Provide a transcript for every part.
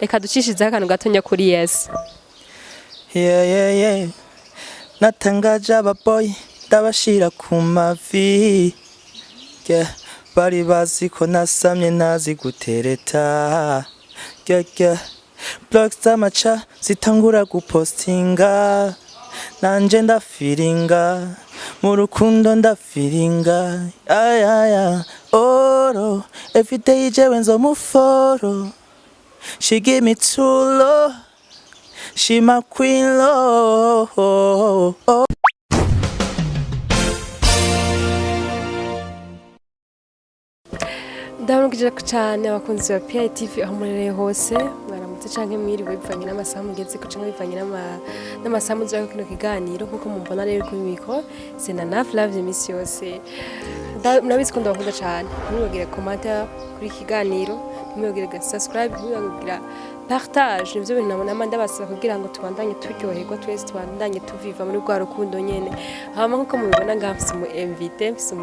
Reka ducishizeho akantu gatonya kuri Yes. Yeah. Natangaje ababoy, ndabashira ku mavi. Yeah. Bari bazi ko nasamye ntazi gutereta. Yeah. Blogs z'amaca zitangura gupostinga. Nanje ndafiringa. Mu rukundo ndafiringa. Ay, ay, ay. Oro. Everyday jewe nzomuforo. She give me too low. She my queen low. Oh. Ndabona cyane abakunzi ba PITV aho murereye hose, mwaramutse canke mwiriwe bivanye n'amasaha mugeze ko canke bivanye n'amasaha muzoya kino kiganiro. Nkuko mubona rero kuri micro, c'est Nana Flavie imisi yose. Murabizi ko ndabakunda cyane. Ntimwibagire commentaire kuri iki kiganiro, ntimwibagire subscribe, ntimwibagire partage. Nivyo bintu nama ndabasaba kugira ngo tubandanye turyoherwa twese, tubandanye tuviva muri rwa rukundo nyene. Hama nkuko mubibona ngaha, mfise umu invité, mfise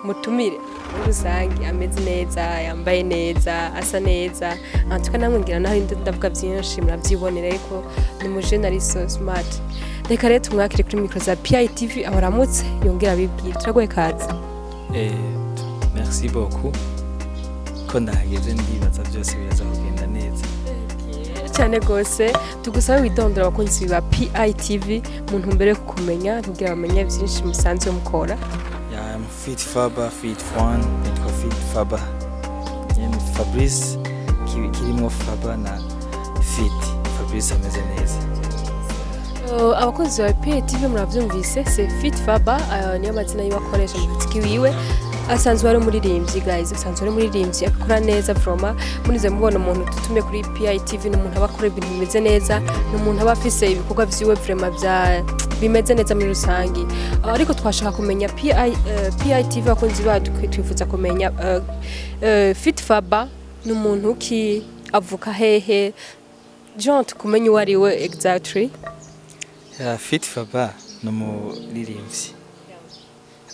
mutumire muri rusange ameze neza, yambaye neza, asa neza. En tout cas namwe ngira naho ndavuga byinshi murabyibonera, ariko ni umujene ari so smart. Reka rero tumwakire kuri micro za PITV, aho aramutse yongera abibwira. Turaguhe kaze. Merci beaucoup. Ko ndahageze, ndibaza byose biraza kugenda neza. Cyane rwose. Tugusabe widondora abakunzi ba PITV mu ntumbero yo kukumenya, kugira bamenye byinshi musanzwe mukora. Yeah, I'm Fit Faba, Fit One, nitwa Fit Faba. Nyene Fabrice kirimwo Faba na Fit. Fabrice ameze neza. Abakunzi ba PITV muravyumvise, c'est Fit Faba, niyo mazina yiwe akoresha mu muziki wiwe. Asanzwe ari umuririmbyi, guys, asanzwe ari umuririmbyi akora neza vraiment. Munize mubona umuntu tutume kuri PITV, ni umuntu aba akora ibintu bimeze neza, ni umuntu aba afise ibikorwa vyiwe vraiment vya bimeze neza muri rusangi. Ariko twashaka kumenya PITV, abakunzi bacu twifuza kumenya Fit Faba ni umuntu ki, avuka hehe, Jean, tukumenye uwo ari we exactly. Yeah, Fit Faba ni umuririmbyi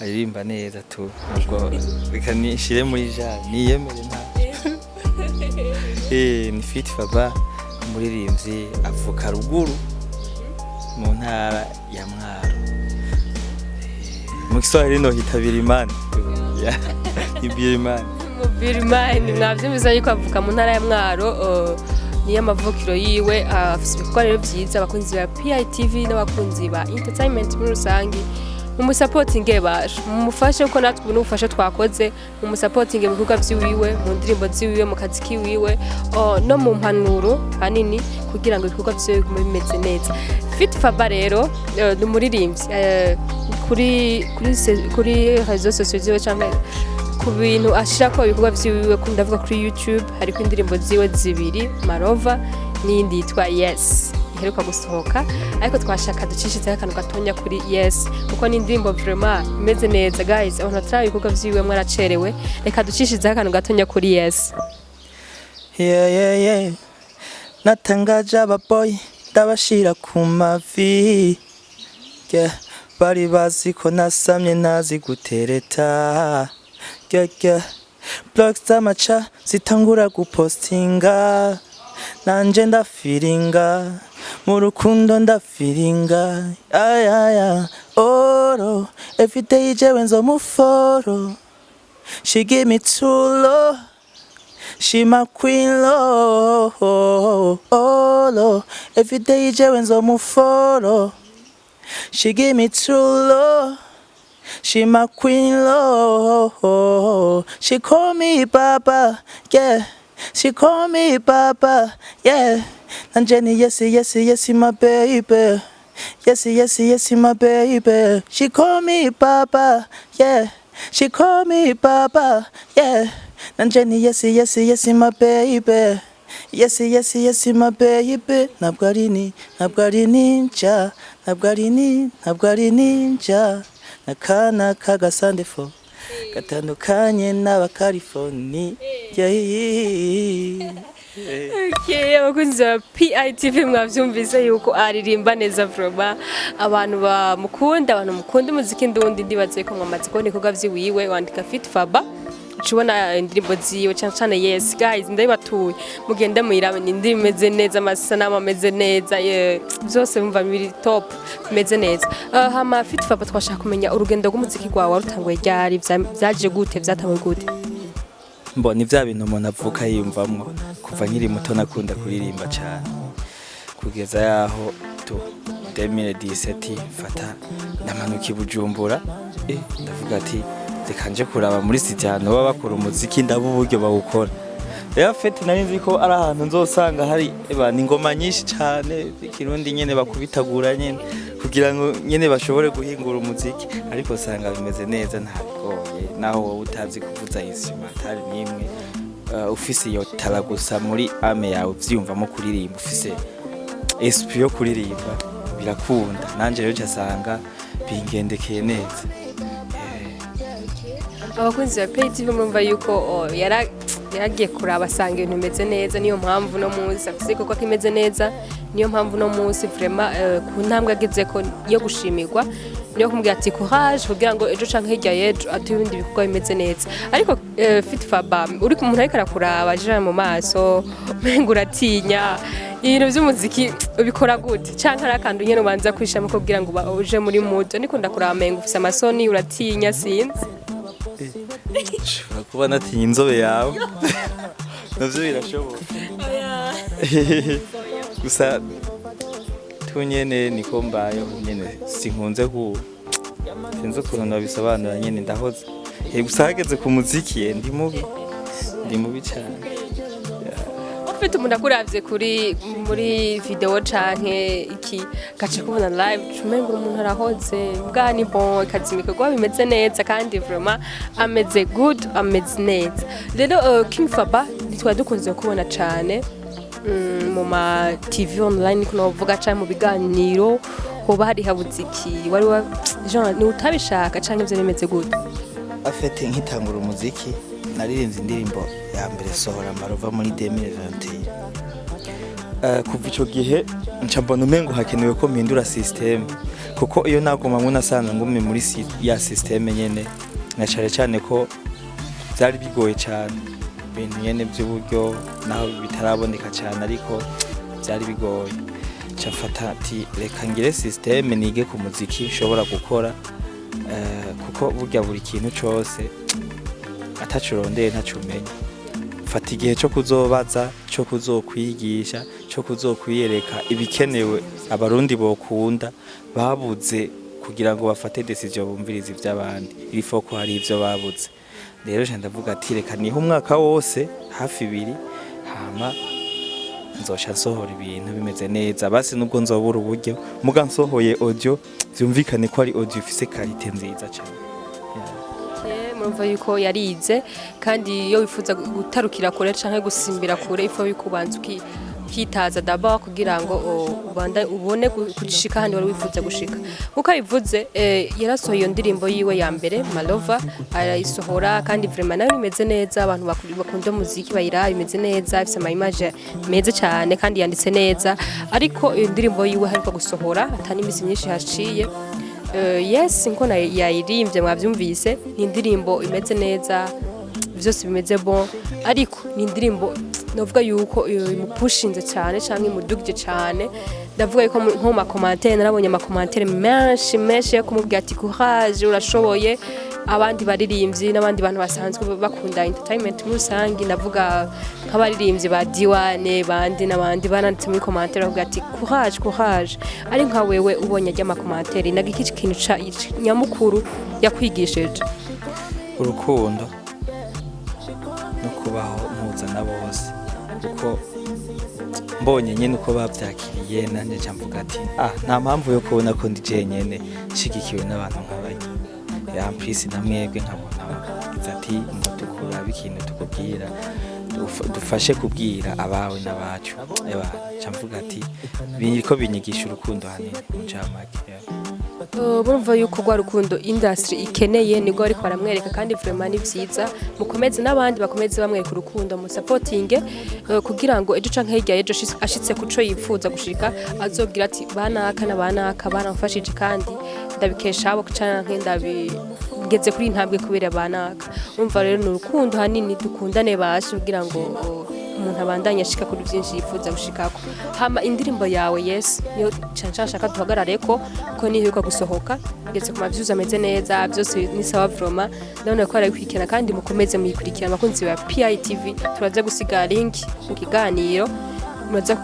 aririmba neza tu. Ubwo reka nishire muri ja niyemere nta ni Fit Faba, umuririmbyi avuka ruguru mu ntara ya Mwaro. Mu Kiswahili no hita Birimani. Yeah, ni Birimani. Mu Birimani. Mwavyumvise yuko avuka mu ntara ya Mwaro, niyo amavukiro yiwe. Afise ibikorwa rero vyiza. Abakunzi ba PITV n'abakunzi ba entertainment muri rusangi, mumusapotinge basha, mumufashe kuko natwe ubu n'ubufasha twakoze. Mumusapotinge mu bikorwa vyiwiwe, mu ndirimbo ziwiwe, mu kazi kiwiwe, no mu mpanuro hanini kugira ngo ibikorwa vyiwe bigume bimeze neza. Fit Faba rero ni umuririmbyi kuri réseaux sociaux ziwe canke ku bintu ashirako ibikorwa vyiwiwe, ndavuga kuri YouTube, hariko indirimbo ziwe zibiri, Marova n'iyindi yitwa Yes iheruka gusohoka. Ariko twashaka ducishizeho akantu gatonya kuri Yes, kuko ni indirimbo vraiment imeze neza. Guys, abantu bataraba ibikorwa vyiwe mwaracerewe. Reka ducishizeho akantu gatonya kuri Yes. Yeah. Natangaje ababoy, ndabashira ku mavi. Yeah. Bari bazi ko nasamye ntazi gutereta. Yeah. Blogs z'amaca zitangura gupostinga. Nanje ndafiringa. Mu rukundo ndafiringa. Ay, ay, ay. Oro. Everyday jewe nzomuforo. She give me too low. She my queen low, oh, low. Every day jewe nzomuforo. She give me too low. She my queen low. She call me Baba, yeah. She call me Baba, yeah. Nanje ni yes, my baby. Yes, my baby. She call me Baba, yeah. She call me Baba, yeah. Nanje ni yes, my baby. Yes, my baby. Ntabwo ari ni, ntabwo ari ninja, ntabwo ari ni, ntabwo ari ninja. Nakana kagasandefo gatandukanye n'abakalifoni. Yeah. Okay, abakunzi ba PITV mwavyumvise yuko aririmba neza vraiment. Abantu bamukunda, abantu mukunda umuziki ndundi, ndibaze ko mwamaze kubona ibikorwa vyiwiwe. Wandika Fit Faba. Ucubona indirimbo ziwe, cyane cyane Yes. Guys, ndabibatuye, mugende muyirabe, ni indirimbo imeze neza, amasanamu ameze neza, byose bumva biri top, bimeze neza. Hama Fit Faba, twashaka kumenya urugendo rw'umuziki rwawe warutanguye ryari, vyaje gute, vyatanguye gute? Mbona ivya bintu umuntu avuka yiyumvamwo. Kuva nkiri muto nakunda kuririmba cyane, kugeza yaho tu 2017 mfata ndamanuka i Bujumbura, ndavuga ati reka nje kuraba muri studio ahantu baba bakora umuziki, ndaba uburyo bawukora. Rero fete nari nzi ko ari ahantu nzosanga hari eba ni ingoma nyinshi cyane z'ikirundi nyene bakubitagura nyene kugira ngo nyene bashobore guhingura umuziki, ariko usanga bimeze neza, ntabigoye. Naho wowe utazi kuvuza instrumental n'imwe, ufise iyo talent gusa muri âme yawe, uvyiyumvamo kuririmba, ufise esprit yo kuririmba, birakunda. Nanje rero nsanga bingendekeye neza. Abakunzi ba PTV, murumva yuko yaragiye kuraba asanga ibintu bimeze neza. Niyo mpamvu no munsi afise koko kimeze neza, niyo mpamvu no munsi vraiment ku ntambwe agezeko yo gushimirwa, niyo kumubwira ati courage, kugira ngo ejo canke hirya y'ejo atuye ibindi bikorwa bimeze neza. Ariko Fit Faba, uri umuntu ariko arakuraba aje mu maso, umenga uratinya ibintu by'umuziki, ubikora gute? Canke ari akantu nyene ubanza kwishamo kugira ngo uje muri mood? Niko ndakuraba, menga ufise amasoni, uratinya, sinzi. Ushobora kuba natinya inzobe yawe, navyo birashoboka. Gusa tu nyene niko mbayeho nyene, sinkunze ku sinzi ukuntu nabisobanura nyene, ndahoze. Gusa hageze ku muziki, ndi mubi, ndi mubi cyane. Ufite umuntu akuravye kuri muri video canke iki gace kubona live, umenga umuntu arahoze bwa ni bon, ikazima ibikorwa bimeze neza kandi vraiment ameze good, ameze neza. Rero King Faba, ntitwari dukunze kubona cane mu ma TV online kuno bavuga canke mu biganiro. Hoba hari habuze iki? Wari wa genre ni utabishaka canke ivyo bimeze gute? Afete nkitangura umuziki naririmbye indirimbo ya mbere Sohora Amarova muri 2021. Kuva ico gihe nca mbona umengo hakenewe ko mpindura système, kuko iyo naguma nasanga ngume muri ya système nyene, na cane cane ko vyari bigoye cane ibintu nyene vy'uburyo, naho bitaraboneka cane, ariko vyari bigoye. Nca mfata ati reka ngire système, nige ku muziki nshobora gukora, kuko burya buri kintu cose ataco urondeye ntaco umenya. Fata igihe cyo kuzobaza, cyo kuzokwigisha, cyo kuzokwiyereka ibikenewe abarundi bokunda babuze kugira ngo bafate décision, bumvirize ivy'abandi. Il faut ko hari ivyo babuze. Rero je ndavuga ati reka niho umwaka wose hafi ibiri, hama nzosha nsohora ibintu bimeze neza. Basi nubwo nzobura uburyo, muga nsohoye audio vyumvikane ko ari audio ifise qualité nziza cane. Yeah. Murumva yuko yarize, kandi iyo wifuza gutarukira kure canke gusimbira kure, ifo yuko ubanza ukitaza d'abord kugira ngo ubanda ubone gushika handi wari wifuza gushika. Nkuko abivuze, yarasohoye iyo ndirimbo yiwe ya mbere Malova, arayisohora kandi vraiment nayo imeze neza. Abantu bakunda umuziki bayiraba, imeze neza, ifise ama image meza cyane kandi yanditse neza. Ariko iyo ndirimbo yiwe hariko gusohora atani imisi myinshi haciye. Yes, nko yayirimbye mwavyumvise, ni indirimbo imeze neza, byose bimeze bon, ariko ni indirimbo novuga yuko imupushinze cyane cyangwa imudugije cyane. Ndavuga yuko nko mu ma commentaires narabonye ama commentaires menshi menshi yo kumubwira ati courage, urashoboye. Abandi baririmbyi n'abandi bantu basanzwe bakunda entertainment muri rusange, ndavuga nk'abaririmbyi ba Diwane bandi n'abandi, baranditse muri commentaire bavuga ati courage, courage. Ari nka wewe ubonye ajya ama commentaires, naga iki kintu nyamukuru yakwigishije? Urukundo no kubaho mpuza na bose, kuko mbonye nyine uko babyakiriye, nanjye nca mvuga ati ah, nta mpamvu yo kubona ko ndi jenyene nshigikiwe n'abantu nk'abanye en plus na mwebwe. Nkabona bagize ati ngo tukurabe ikintu tukubwira, dufashe kubwira abawe n'abacu. Eba nca mvuga ati biriko binyigisha urukundo hanini mu ncamake, yeah. Burumva yuko rwa rukundo industry ikeneye nibwo ariko baramwereka, kandi vraiment ni vyiza. Mukomeze n'abandi bakomeze bamwereka urukundo, mu supporting, kugira ngo ejo canke hirya y'ejo ashitse kuco yipfuza gushika, azogira ati: "Banaka na banaka baramfashije, kandi ndabikesha abo, canke ndabigeze kuri iyi ntambwe kubera banaka." Urumva rero ni urukundo hanini, dukundane bashe kugira ngo umuntu abandanye ashika kuri byinshi yifuza gushikako. Hama indirimbo yawe Yes niyo cane cane nshaka duhagarare ko kuko niyo iheruka gusohoka, ngeze ku ma views ameze neza, byose ni sawa. Vraiment ndabona ko arayikurikirana, kandi mukomeze muyikurikirana, abakunzi ba PITV. Turaza gusiga link mu kiganiro, muraza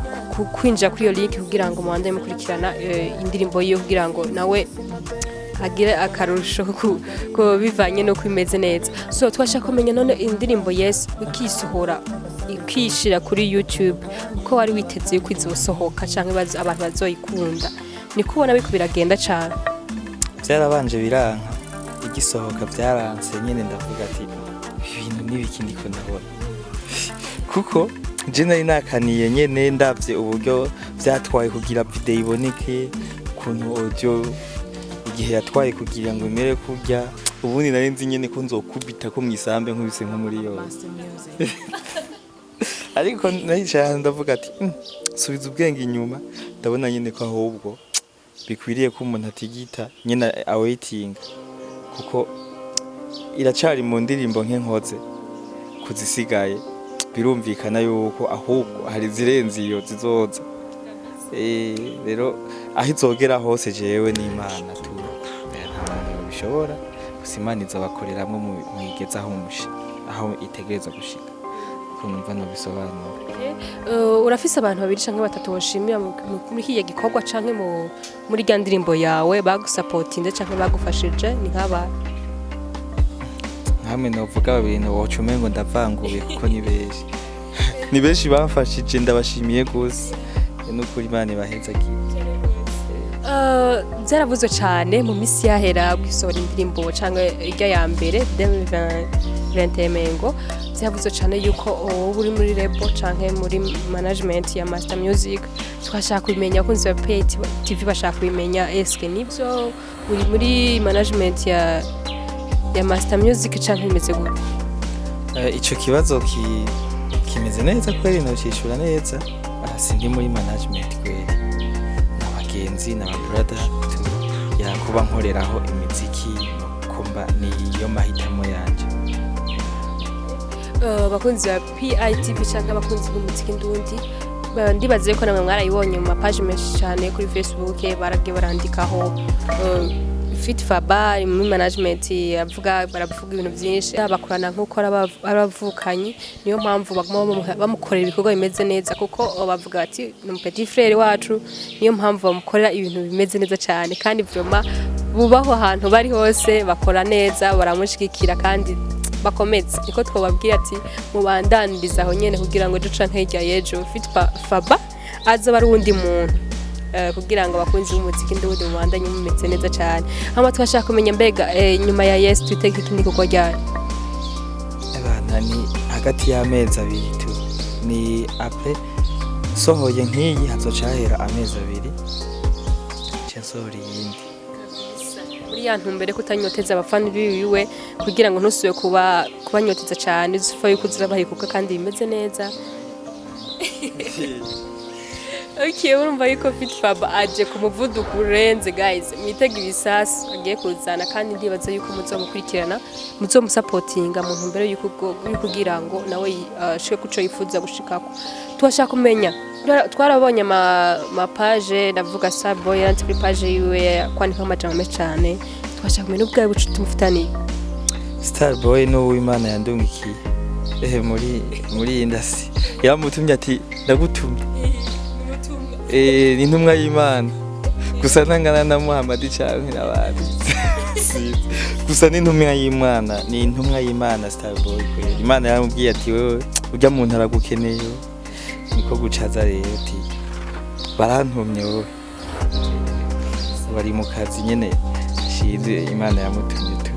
kwinjira kuri iyo link kugira ngo mubandanye mukurikirana indirimbo yiwe, kugira ngo nawe agire akarusho ku bivanye n'uko imeze neza. So twashaka kumenya none indirimbo Yes ukisohora, ikishira kuri YouTube, uko wari witeze yuko izosohoka canke abantu bazoyikunda, niko ubona biriko biragenda cane? Byarabanje biranka, igisohoka byaranse nyine. Ndavuga ati: "Ibi bintu n'ibiki ndiko ndabona?" Kuko je nari nakaniye nyene, ndavye uburyo vyatwaye kugira video iboneke, ukuntu audio igihe yatwaye kugira ngo imere kurya. Ubundi nari nzi nyene ko nzokubita ko mwisambe nkubise nko muri yose, ariko naricaye ahantu ndavuga ati: Subiza ubwenge inyuma." Ndabona nyene ko ahubwo bikwiriye ko umuntu atigita nyene awaitinga, kuko iracari mu ndirimbo nke nkoze kuzisigaye. Birumvikana yuko ahubwo hari izirenze iyo zizoza. Rero aho izogera hose, jewe n'Imana tu, nta muntu yobishobora. Gusa Imana izobakoreramwo muyigeze aho aho itegerezwa gushika, uko numva nobisobanura. Urafise abantu babiri canke batatu woshimira muri kiya gikorwa canke muri rya ndirimbo yawe bagusapotinze canke bagufashije? Ni nk'aba? Nkamwe novuga babiri woca umengo ndavanguye, kuko ni benshi, ni benshi bamfashije. Ndabashimiye gose, nukuri Imana ibahezagiye. Byaravuzwe cyane mu minsi yahera gusohora indirimbo cyangwa irya ya mbere 2021, mengo byaravuzwe cyane yuko wowe uri muri label canke muri management ya Master Music. Twashaka kubimenya, abakunzi ba Pay TV bashaka kubimenya: eske nibyo, uri muri management ya Master Music canke bimeze gute? Ico kibazo kimeze neza kweri, nocishura neza. Ah, sindi muri management kweri, n'abagenzi n'aba brother yakuba nkoreraho imiziki, nuko mba niyo mahitamo yanje. Abakunzi ba PITV canke abakunzi b'umuziki ndundi, ndibaze ko namwe mwarayibonye mu mapages menshi cyane kuri Facebook, baragiye barandikaho Fit Faba ari muri management, avuga, baravuga ibintu byinshi, bakorana nk'uko ari abavukanyi. Niyo mpamvu baguma bamukorera ibikorwa bimeze neza, kuko bavuga bati: "Ni umu petit frère wacu." Niyo mpamvu bamukorera ibintu bimeze neza cyane, kandi vraiment bubaho ahantu bari hose bakora neza, baramushigikira kandi bakomeze. Niko twababwira ati mubandaniriza aho nyene, kugira ngo ejo canke hirya y'ejo Fit Faba azoba ari uwundi muntu, kugira ngo abakunzi b'umuziki ndundi mubandanye mumeze neza cyane. Hama twashaka kumenya mbega nyuma ya Yes twitege ikindi gikorwa ryari? Abana ni hagati y'amezi 2 tu, ni après sohoye nk'iyi hazoca hahera amezi 2 nca nsohora iyindi. Muri ya ntumbere kutanyoteza abafana biwiwe, kugira ngo ntusubire kuba kubanyoteza cyane, uzifa yuko uzirabaha ibikorwa kandi bimeze neza. Okay, urumva yuko Fit Fab aje ku muvuduko urenze. Guys, mwitege ibisasu agiye kuzana, kandi ndibaza yuko muzomukurikirana, muzomusapotinga mu ntumbero yuko kugira ngo nawe ashike kuco yifuza gushikako. Twashaka kumenya, twarabonye ama page, ndavuga Starboy yanditse kuri page yiwe kwandika amajambo menshi cyane. Twashaka kumenya ubwawe bucuti mufitaniye. Starboy ni uw'Imana yandungikiye muri iyi ndasi, yamutumye ati: "Ndagutumye." Ni intumwa y'Imana, gusa ntangana na Muhammad canke n'abandi. Sinzi. Gusa ni intumwa y'Imana, ni intumwa y'Imana Starboy kweli. Imana yaramubwiye ati: "Wewe ujya muntu aragukeneye." Niko gucaza rero ati: "Barantumye wowe." Bari mu kazi nyene ashinzwe, Imana yamutumye tu.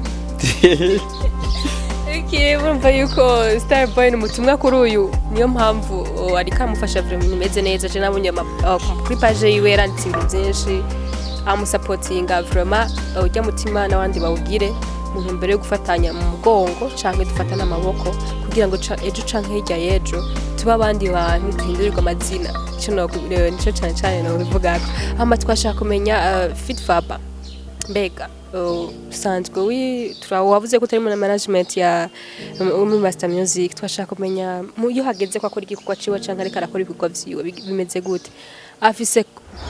Okay, urumva yuko Starboy ni umutumwa kuri uyu, niyo mpamvu ariko amufasha vraiment imeze neza. Je nabonye kuri page yiwe yaranditse ibintu byinshi. Amusapotinga vraiment, ujya mutima n'abandi bawugire mu ntumbero yo gufatanya mu mugongo canke dufatane amaboko kugira ngo ejo canke hirya y'ejo tube abandi bantu, duhindurirwe amazina. Ico nico cane cane nobivugako. Hama twashaka kumenya, Fit Faba, mbega usanzwe wavuze ko utari muri management ya muri Master Music. Twashaka kumenya iyo hageze ko akora igikorwa ciwe canke ariko arakora ibikorwa vyiwe, bimeze gute? Afise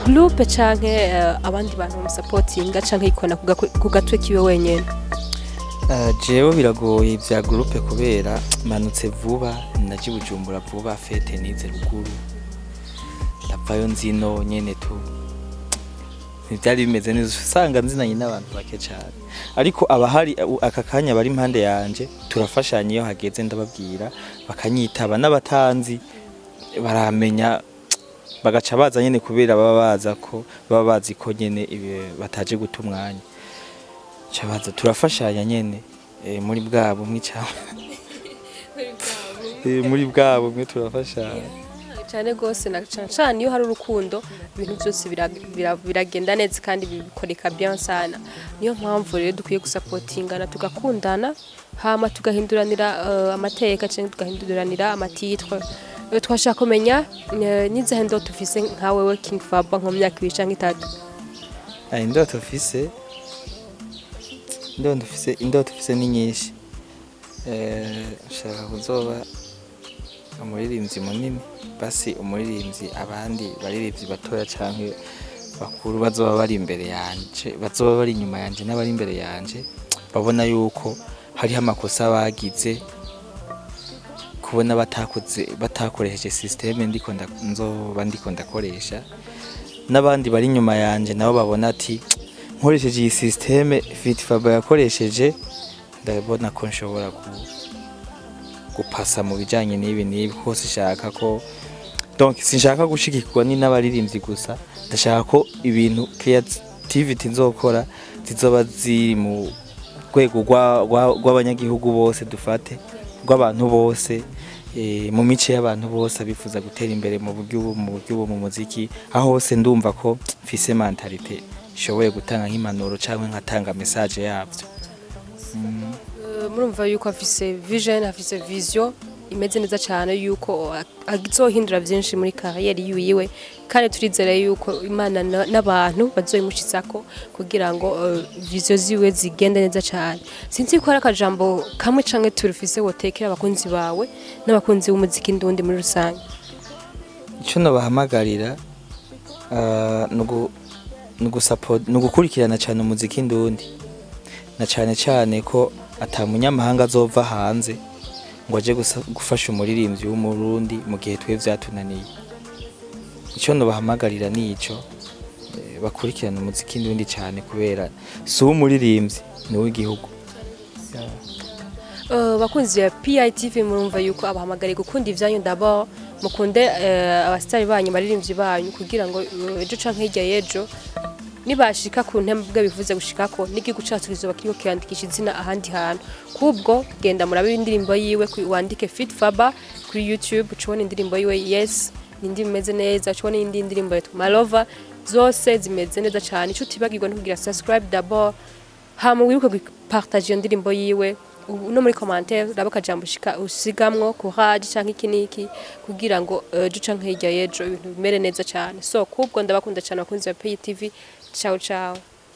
groupe canke abandi bantu bamusapotinga, canke yikona ku gatwe kiwe wenyene? Jewe biragoye vya groupe kubera manutse vuba, naje i Bujumbura vuba, fete nize ruguru, ndavayo nzino nyene tu ntivyari bimeze neza, usanga nzinanye n'abantu bake cane, ariko abahari aka kanya bari impande yanje turafashanya. Iyo hageze ndababwira bakanyitaba, n'abatanzi baramenya bagaca baza nyene, kubera baba baza ko baba bazi ko nyene bataje guta umwanya, ca baza turafashanya nyene, muri bwa bumwe cyangwa muri bwa bumwe turafashanya. Cyane rwose, na cane cane iyo hari urukundo ibintu byose biragenda neza kandi bikoreka bien sana. Niyo mpamvu rero dukwiye gusapotingana, tugakundana, hama tugahinduranira amateka cyangwa tugahinduranira ama titre. Twashaka kumenya n'izihe ndoto ufise nka wewe King Faba, nko mu myaka 2 canke 3? Ah, indoto mfise ni nyinshi. Nshaka kuzoba umuririmbyi munini, basi umuririmbyi abandi baririmbyi batoya canke bakuru bazoba bari imbere yanje, bazoba bari inyuma yanje n'abari imbere yanje babona yuko hariho amakosa bagize kubona batakoze, batakoresheje système ndiko nzoba ndiko ndakoresha, n'abandi bari inyuma yanje nabo babona ati nkoresheje iyi système Fit Faba yakoresheje, ndabona ko nshobora gupasa mu bijanye n'ibi n'ibi, kuko sinshaka ko, donc sinshaka gushigikirwa ni n'abaririmbyi gusa. Ndashaka ko ibintu creativity nzokora zizoba ziri mu rwego rw'abanyagihugu bose, dufate rw'abantu bose, mu mice y'abantu bose abifuza gutera imbere mu buryo ubu mu muziki. Aho hose ndumva ko mfise mentalité ishoboye gutanga nk'impanuro cyangwa nkatanga message yavyo. Murumva yuko afise vision, afise vision imeze neza cyane yuko azohindura byinshi muri carrière yiwe, kandi turizera yuko Imana n'abantu bazoyimushitsako kugira ngo vision ziwe zigende neza cyane. Sinzi ko hari akajambo kamwe canke turufise wotekera abakunzi bawe n'abakunzi b'umuziki ndundi muri rusange. Icyo nabahamagarira ni ugukurikirana cyane umuziki ndundi, na cyane cyane ko ata munyamahanga azova hanze ngo aje gufasha umuririmbyi w'Umurundi mu gihe twe vyatunaniye. Icyo nabahamagarira ni ico, bakurikirana umuziki ndundi cyane, kubera si uw'umuririmbyi, ni uw'igihugu. Bakunzi ya PITV, murumva yuko abahamagariye gukunda ivyanyu. D'abord mukunde abasitari banyu, abaririmbyi banyu, kugira ngo ejo canke hirya y'ejo nibashika ku ntambwe bivuze gushikako, n'igihugu cacu kizoba kiriko kirandikisha izina ahandi hantu. Kubwo genda murabe indirimbo yiwe, wandike Fit Faba kuri YouTube ucubona indirimbo yiwe. Yes, ni indirimbo imeze neza. Ucubona iyindi ndirimbo yitwa Malova, zose zimeze neza cane. Ico utibagirwa no kugira subscribe d'abord, hama wibuke gupartage iyo ndirimbo yiwe. Ubu no muri commentaire raba akajambo ushika usigamwo courage canke iki niki, kugira ngo ejo canke hirya y'ejo ibintu bimere neza cane. So kubwo ndabakunda cane, abakunzi ba PTV. Ciao ciao.